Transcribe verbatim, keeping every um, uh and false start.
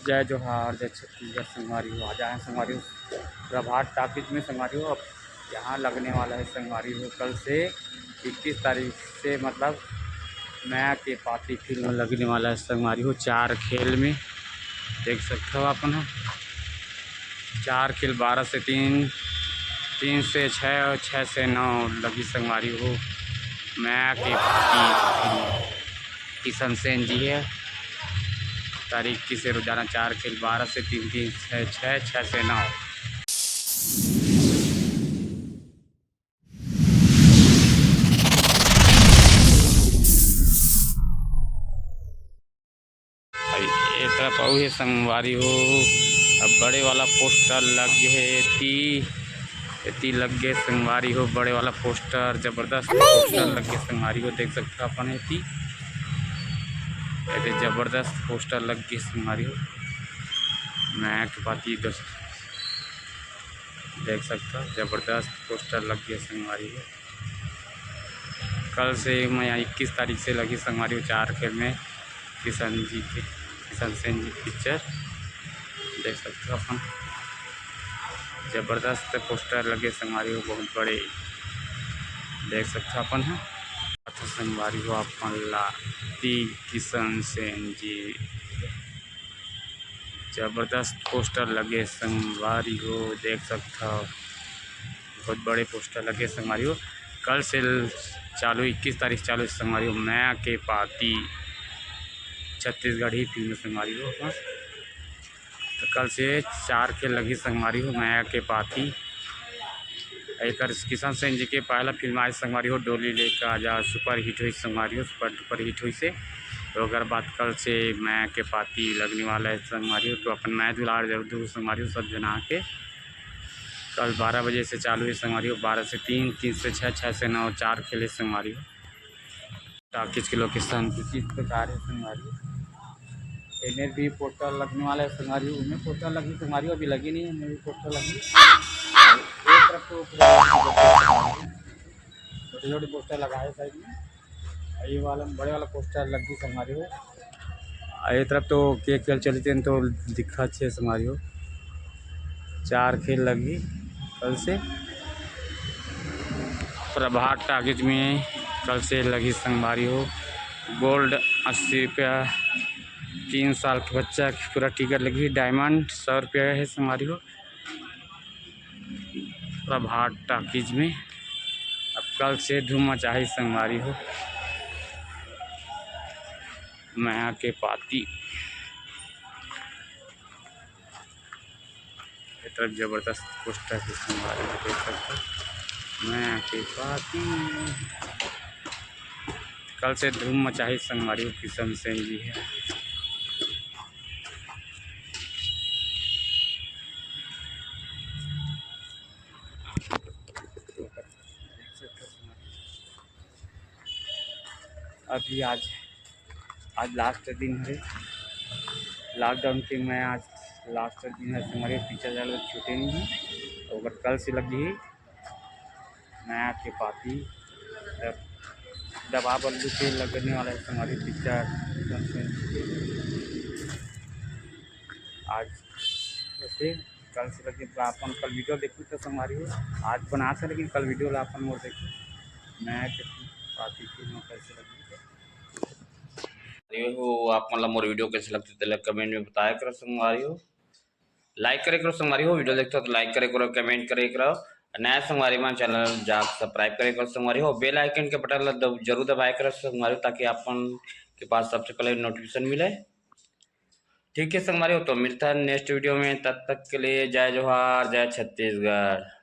जय जोहार, जय छत्तीसगढ़ संगवारी हो। आज आए हैं संगवारी हो प्रभात टॉकीज में संगवारी हो। अब यहाँ लगने वाला है संगवारी हो कल से इक्कीस तारीख से, मतलब मया के पाती फिल्म लगने वाला है संगवारी हो चार खेल में। देख सकते हो अपन ह, चार खेल बारह से तीन, तीन से छः और छः से नौ लगी संगवारी हो। मया के पाती फिल्म किशन सेन जी है। तारीख इक्कीस से रोजाना चार खेल बारह से तीन, तीन से छः, छः से नौ। भाई, ए तरफ अउ हे संगवारी हो, अब बड़े वाला पोस्टर लग गे हे एती, एती लग गे संगवारी हो, बड़े वाला पोस्टर, जबरदस्त पोस्टर लग गे संगवारी हो, देख सकता अपन एती, एती जबरदस्त पोस्टर लग गे संगवारी हो, मया के पाती दोस्त, देख सकता जबरदस्त पोस्टर लग गे संगवारी हो। कल से मया इक्कीस तारीख से लगी संगवारी हो चार खेल में किशन जी के, किशन सेन जी पिक्चर देख सकते हो अपन। जबरदस्त पोस्टर लगे संगवारी हो, बहुत बड़े देख सकते हो अपन ह। संगवारी हो अपन ला ती किशन सेन जी जबरदस्त पोस्टर लगे संगवारी हो, देख सकत हव बहुत बड़े पोस्टर लगे संगवारी हो। कल से चालू इक्कीस तारीख चालू संगवारी हो मया के पाती छत्तीसगढ़ी फिल्म संगवारी हो। तो कल से चार खेल लगी संगवारी हो मया के पाती। एकर किशन सेन जी के पहला फिल्म आए संगवारी हो डोली लेके आजा, सुपर हिट हुई संगवारी हो, सुपर डुपर हिट हुई से। तो अगर बात कल से मया के पाती लगने वाला है संगवारी हो, तो अपन मया दुलार जरूर दू संगवारी हो सब जना के। कल बारह बजे से चालू है संगवारी हो, बारह से तीन, तीन से छः, छः से नौ, चार खेले संगवारी हो। टॉकीज के लोकेशन कुछ इस प्रकार है संगवारी। एमे भी पोस्टर लगने वाला है संगवारी, उनमें पोस्टर लगी संगवारी, अभी लगी नहीं है, एमे भी पोस्टर लगी। एक तरफ तो छोटे छोटे पोस्टर लगाए साइड में, ये वाला बड़े वाला पोस्टर लगी संगवारी हो। ये तरफ तो केक चलते हैं तो दिखा छे संगवारी हो। चार खेल लगी कल से प्रभात टॉकीज में, कल से लगी संगवारी हो। गोल्ड अस्सी रुपया, तीन साल के बच्चा के पूरा टिकट लगी। डायमंड सौ रुपया है संगवारी हो प्रभात टॉकीज में। अब कल से धूम मचाही संगवारी हो मया के पाती। ये तरफ जबरदस्त पोस्टर है संगवारी हो, देख सकते हो। मया के पाती कल से धूम मचाही संगवारी हो किशन सेन जी है। अभी आज, आज लास्ट दिन है लॉकडाउन के, मैं आज लास्ट दिन है संगवारी पिक्चर जाल छूटे नहीं है। अउ अगर कल से लगी मया के पाती, दबा बल्लू के लगने वाला है संगवारी पिक्चर। आज वैसे कल से लगी तो अपन कल वीडियो देखू तो संगवारी हो, आज बना से लेकिन कल वीडियो ला अपन मोर देखू मया के पाती फिल्म कैसे लगी। हो आप मन ला मोर वीडियो कैसे लगथे तेला कमेंट में बताया करो संगवारी हो। लाइक करे करो संगवारी हो, वीडियो देखते हो तो लाइक करे करो, कमेंट करे करो। नया संगवारी मन चैनल जाके सब्सक्राइब करे करो संगवारी हो। बेल आइकन के बटन ला दब-, जरूर दबाए करो संगवारी हो, ताकि आप मन के पास सबसे पहले नोटिफिकेशन मिले। ठीक है संगवारी हो, तो मिलता है नेक्स्ट वीडियो में, तब तक के लिए जय जोहार, जय छत्तीसगढ़।